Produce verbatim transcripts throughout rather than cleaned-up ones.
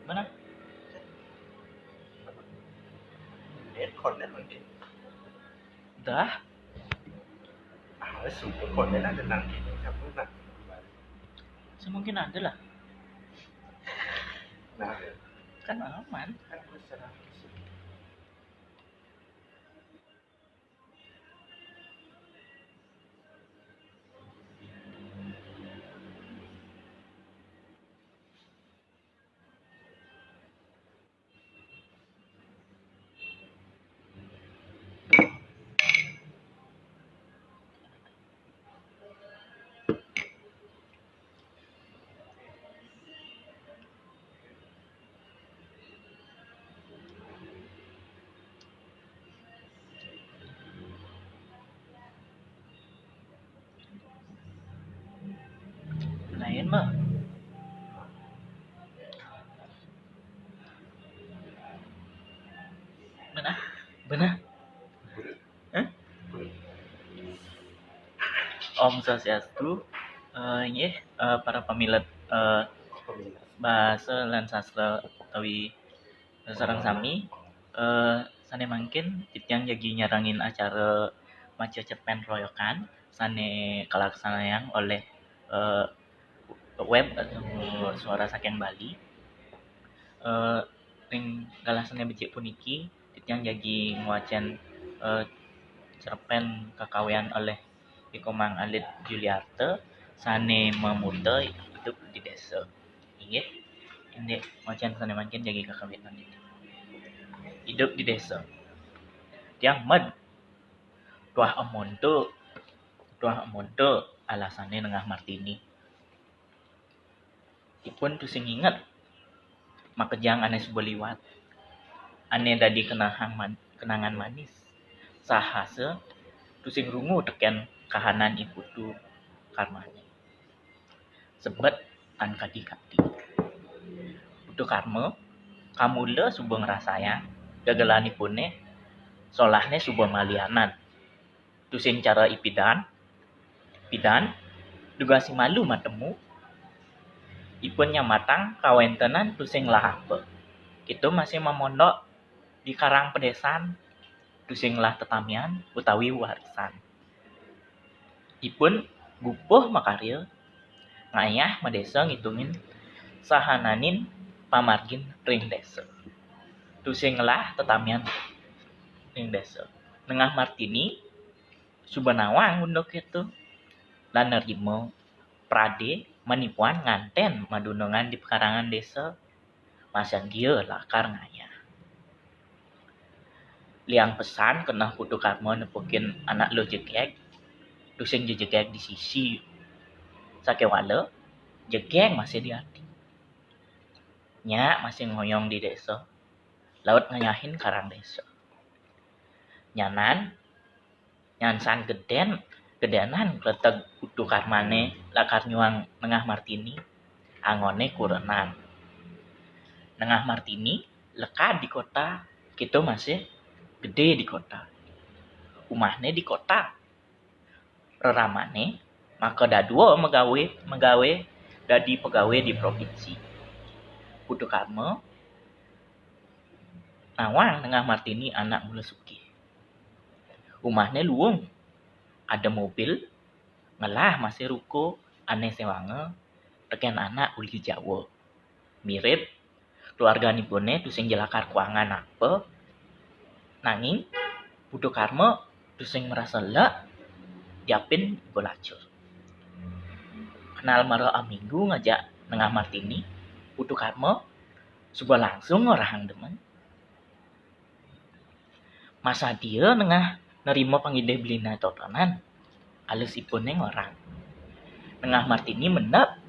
Mana? Lihat konten mungkin. Dah. Ah, super konten ada nang ini kamu nak. Semungkin ada lah. Nah, Kan aman. kan gue secara fisik. Lain mah. Mana? Benar? Hah? Om Swastiastu. Eh, nggih, eh, para pamilet, eh, bahasa lan sastra utawi sareng sami, eh, sane mangkin titiang jagi nyarengin acara maca cerpen royokan sane kalaksanayang oleh, eh, web atau Suara Saking Bali. Eh, ring galah sane becik puniki, titiang jagi ngwacen, eh, cerpen kakawian oleh I Komang Alit Juliarte sane mamuta Hidup di Desa. Inggih, indik ngwacen sane mangkin jagi kakawitan. Hidup di Desa. Tiang med. Tuah amonto, tuah amonto alasane Nengah Martini. Ipun tusing inget makejang ane suba liwat, ane dadi kenahang man-, kenangan manis. Sahasa tusing rungu teken kahanan I Putu Karmane. Sebet tan kadi-kadi. Putu Karma kamula suba ngrasayang gegelanipune, solahne suba malianan. Tusing cara ipidan, pidan, dugasi malu matemu. Ipun nyamatang kawentenan tusing ngelah apa. Kita masih mamondok di karang pedesan, tusing ngelah tetamian utawi warisan. Ipun gupuh makarya, ngayah madesa ngitungin sahananing pamargin ring desa. Tusing ngelah tetamian ring desa. Nengah Martini suba nawang unduk keto, lan nerima prade manipuan nganten madunungan di pekarangan desa. Masang gia lakar ngayah. Liang pesan keneh Putu Karma nepukin anak luh jegeg, tusing jejegeg di sisi. Sakewala, jegeg masih di ati. Nya masih ngoyong di desa, laut ngayahin karang desa. Nyanan, nyansan geden, gedenan kleteg Putu Karmane lakar nyuang Nengah Martini, angone kurenan. Nengah Martini lekad di kota, kita masih gede di kota. Umahne di kota. Reramane maka dadua megawe, megawe dadi pegawe di provinsi. Putu Karma nawang Nengah Martini anak mula sugih. Umahne luung, ada mobil, ngelah masih ruko ane sewanga teken anak uli Jawa. Mirip keluarganipune tusing jelakar kuangan apa, nanging Putu Karma tusing merasa lek diapin iba lacur. Kenal mara aminggu ngajak Nengah Martini, Putu Karma suba langsung ngorahang demen. Masadia Nengah nerima pangidih belinai totonan, alusipune ngorang. Nengah Martini mendep,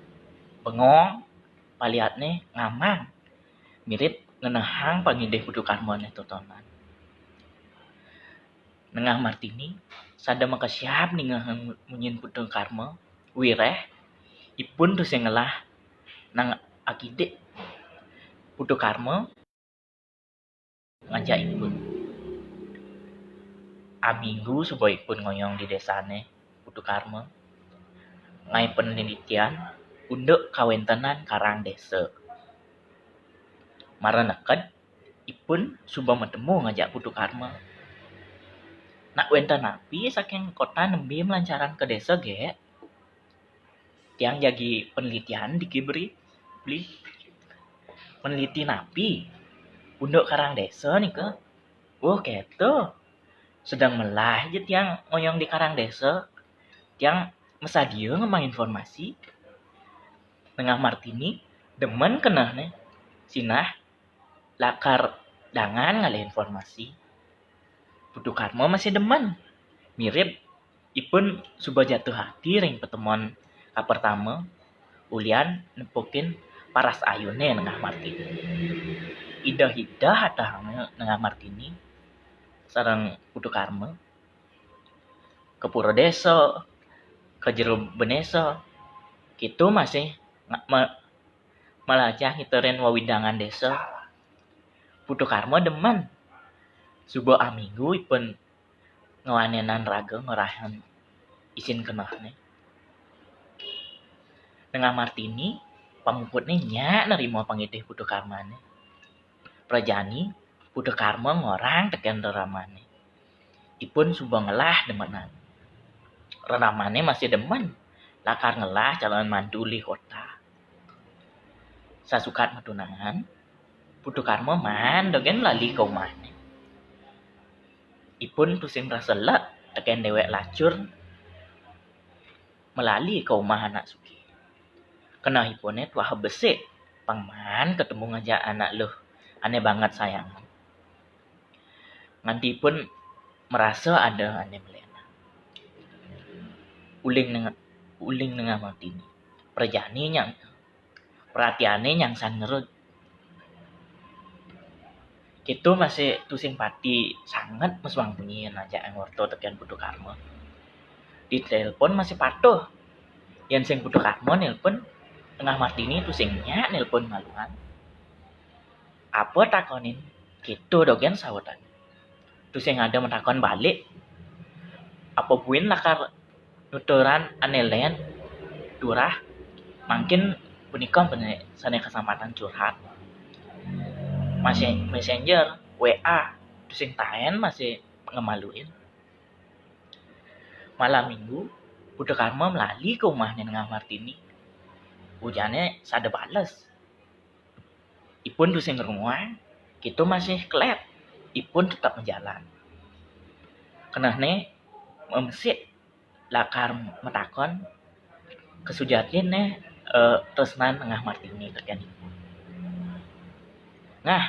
bengong, paliatne ngamang. Mirip ngenehang pangidih Putu Karmane totonan. Nengah Martini sada makesiab ningehang munyin Putu Karma, wireh ipun tusing ngelah nang akidik Putu Karma ngajak ipun. Aminggu suba ipun ngoyong di desane Putu Karma, ngae penelitian unduk kawentenan karang desa. Mara neked, ipun suba matemu ngajak Putu Karma. Nak wénten napi saking kota nembé malancaran ka désa gé? Tiang jagi penelitian dikit bri, beli. Meneliti napi? Unduk karang désa nika. Oh, kéto. Sedeng melah ja tiang ngoyong di karang désa. Tiang masadia ngemang informasi. Nengah Martini demen kenehné. Sinah lakar dangan ngalih informasi. Putu Karma masih demen. Mirip ipun suba jatuh hati ring patemon kapertama, ulian nepukin paras ayuné Nengah Martini. Idah-idah atahanga Nengah Martini sareng Putu Karma. Ka pura désa, ka jero benesa, kéto masih nga-, ma-, malajah ngiterin wewidangan désa. Putu Karma demen. Suba aminggu ipun ngwanenan raga ngorahang isin kenehné. Nengah Martini, pamuputné nyak nerima pangidih Putu Karmané. Prajani, Putu Karma ngorang tekén reramané. Ipun suba ngelah demenan. Reramané masih demen, lakar ngelah calon mantu uli kota. Sasukat matunangan, Putu Karma maan dogén lali ka umahné. Ipun tusing rasa lek tekén déwék lacur malali ka umah anak sugih. Keneh ipuné tuah besik, pang maan katemu ngajak anak luh ané banget sayangan. Nganti ipun marasa ada ané malénan. Uling Nengah, uling Nengah Martini. Prajani nyang, perhatiané nyangsan ngerud. Kéto masih tusing pati sanget masuang bengi ngajak ngorta tekén Putu Karma. Ditelepon masih patuh. Yén sing Putu Karma nelpon, Nengah Martini tusing nyak nelpon maluan. Apa takonin, kéto dogén sautané. Tusing ada matakon balik. Apa buin lakar nuturan ané lén, turah, mangkin punika pene-, sané kasempatan curhat. Masih messenger, W A, tusing taén masih ngemaluin. Malam minggu, Putu Karma melali ka umahné Nengah Martini. Ujané sada bales. Ipun tusing ngrunguang, kéto masih kelep. Ipun tetep majalan. Kenehné mamesik lakar matakon kasujatiné, eh, tresnan Nengah Martini tekén ipun. Nah,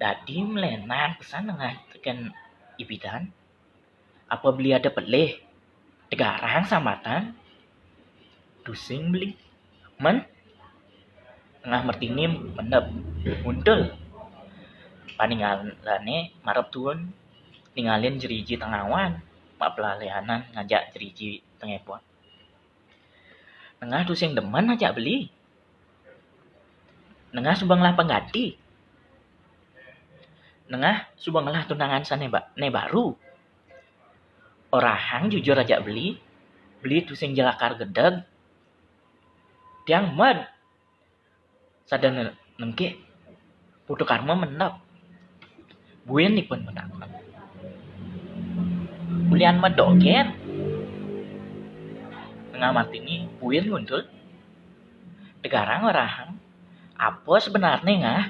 dadi malénan pesan Nengah tekén ipidan. Apa beli ada pelih? Tegarang sambatan? Tusing beli. Men? Nengah Martini mendep. Nguntul. Paningalané marep tuun. Ningalin jeriji tengawan. Mak pelalianan ngajak jeriji tengepot. Nengah tusing demen ajak beli. Nengah suba ngelah pengganti. Nengah suba ngelah tunangan sané ba-, né baru. Orahang jujur ajak beli, beli tusing jelakar gedeg. Tiang med. Sada ne-, nengkik, Putu Karma mendep. Buin ipun matakon. Ulian med dogén. Nengah Martini buin nguntul. Tegarang orahang, apa sebenarné, Ngah?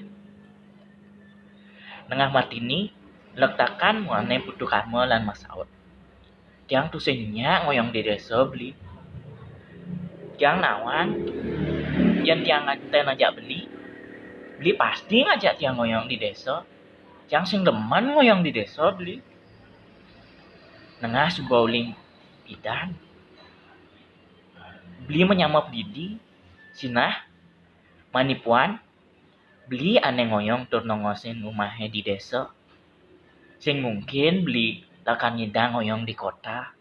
Nengah Martini lektakan muané Putu Karma lan masaut. Tiang tusing nyak ngoyong di désa, beli. Tiang nawang, yén tiang nganten ajak beli, beli pasti ngajak tiang ngoyong di désa. Tiang sing demen ngoyong di désa, beli. Nengah suba uling pidan. Beli manyama didi, sinah, manipuan, beli ané ngoyong tur nongosin umahé di désa. Sing mungkin beli lakar ngidang ngoyong di kota.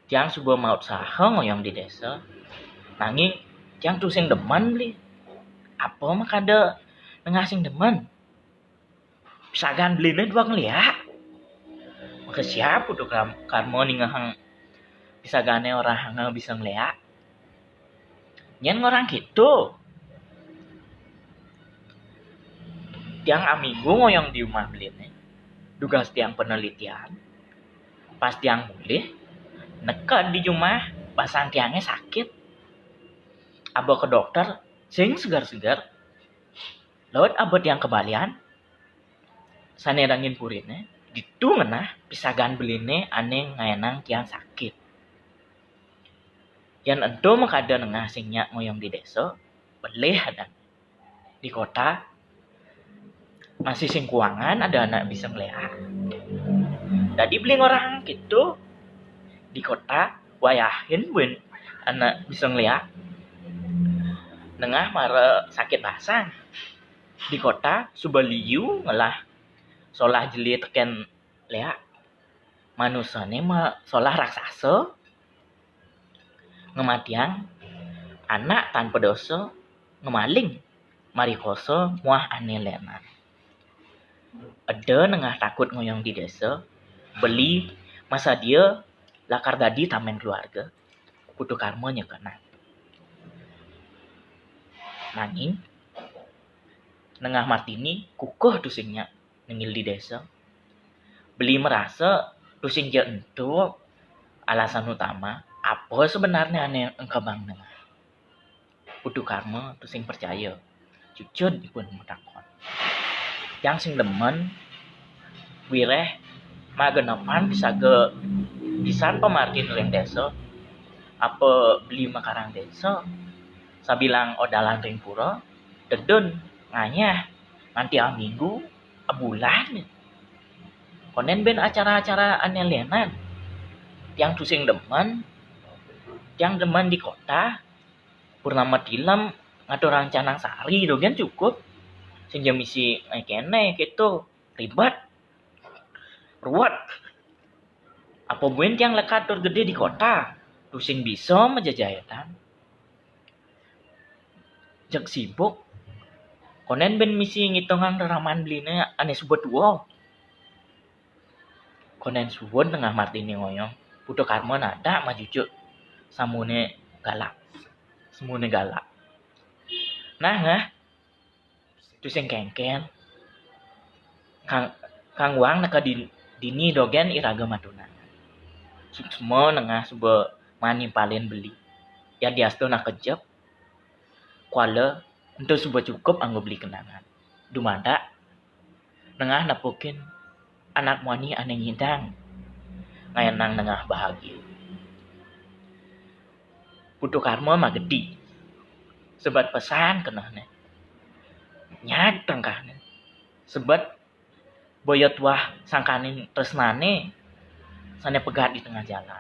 Tiang suba mautsaha ngoyong di désa. Nanging tiang tusing demen, beli. Apa makada Nengah sing demen? Pisagan beliné dua ngeliak. Makesiab Putu Kar-, Karma ningehang pisagané orahanga bisa ngeliak. Nyén ngorang kéto. Tiang aminggu ngoyong di umah beliné. Dugas tiang penelitian. Pas tiang mulih, neked di umah, basang tiangé sakit. Aba ka dokter, sing seger-seger. Laut aba tiang kebalian, sané dangin puriné, ditu ngenah pisagan beliné ané ngaénang tiang sakit. Yén ento makada nengah sing nyak ngoyong di désa, pelih adan. Di kota, masih sing kuangan ada anak bisa ngeliak. Dadi beli ngorahang kéto, di kota, wayahin buin anak bisa ngeliak. Nengah mara sakit basang. Di kota, suba liu ngelah solah jeli tekén liak. Manusané ma solah raksasa, ngematiang anak tanpa dosa, ngemaling, marikosa, muah ané lénan. Eda nengah takut ngoyong di désa, beli masadia lakar dadi tamén keluarga, Putu Karma nyekenan. Nanging, nengah Martini kukuh tusing nyak nengil di désa. Beli merasa tusing ja ento alasan utama apa sebenarné ané engkebang nengah. Putu Karma tusing percaya. Cucud ipun matakon. Tiang sing demen, wiréh, magenepan pisaga pisan pamargin ring désa, apa beli makarang désa, sabilang odalan ring pura, tedun, ngayah, nganti aminggu, abulan. Kondén buin acara-acara ané lénan. Tiang tusing demen, tiang demen di kota, purnama tilem, ngaturang canang sari, dogén cukup. Sing ja misi, eh, kéné, kéto, ribet, ruwet. Apa buin tiang lekad tur gedé di kota, tusing bisa majejaétan. Jeg sibuk. Kondén buin misi ngitungang reraman beliné ané suba tua. Kondén suud nengah Martini ngoyong, Putu Karma nadak majujuk samuné galak. Samuné galak. Nah, nah. Tusing kéngkén. Kang, kang wang neka di-, dini dogén iraga matunangan. Suksma nengah suba manimpalin beli. Yadiastu nakejep, kuala ento suba cukup anggo beli kenangan. Dumadak nengah nepukin anak muani ané nyidang, ngaénang nengah bahagia. Putu Karma magedi. Sebet pesan kenehné. Nyat tengkahné. Sebet boya tuah sangkaning tresnané sané pegat di tengah jalan.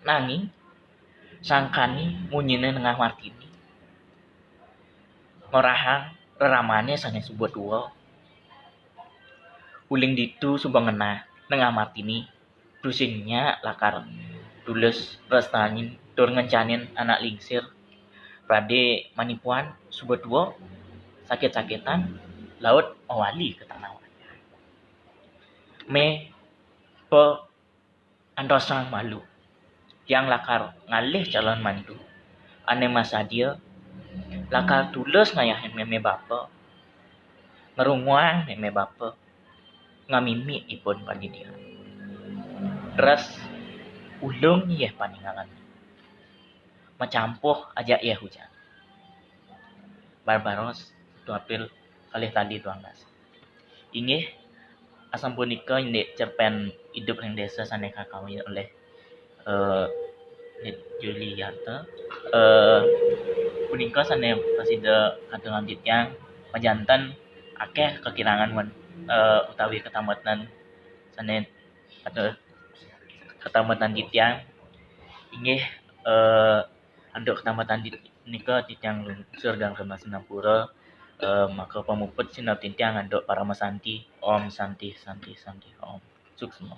Nanging sangkaning munyiné nengah Martini ngorahang reramané sané suba tua. Uling ditu suba ngenah nengah Martini tusing nyak lakar tulus restanin tur ngencanin anak lingsir. Pradé manipuan suba tua, sakit-sakitan, laut mawali ka tanah wayah. Mé pa antosang malu. Tiang lakar ngalih calon mantu. Ané masadia lakar tulus ngayahin mémé bapa, ngrunguang mémé bapa, ngamimi ipun pandidikan. Teras ulung yéh paningalan. Macampuh ajak yéh hujan. Barbaros, satu April, kalih tali tuang das. Inggih, asapunika indik cerpén idup ring désa sané kakawi olih, eh, Nit Juliarta. Eh, punika sané prasida katurang titiang, majanten akéh kakirangan wan, eh, utawi katambetan sané katur-, katambetan titiang. Inggih, eh, antuk katambetan tit-, nika titiang lungsur geng rena sinampura, eh, maka pamuput sineb titiang antuk parama santi. Om Santi, Santi, Santi, Om. Suksma.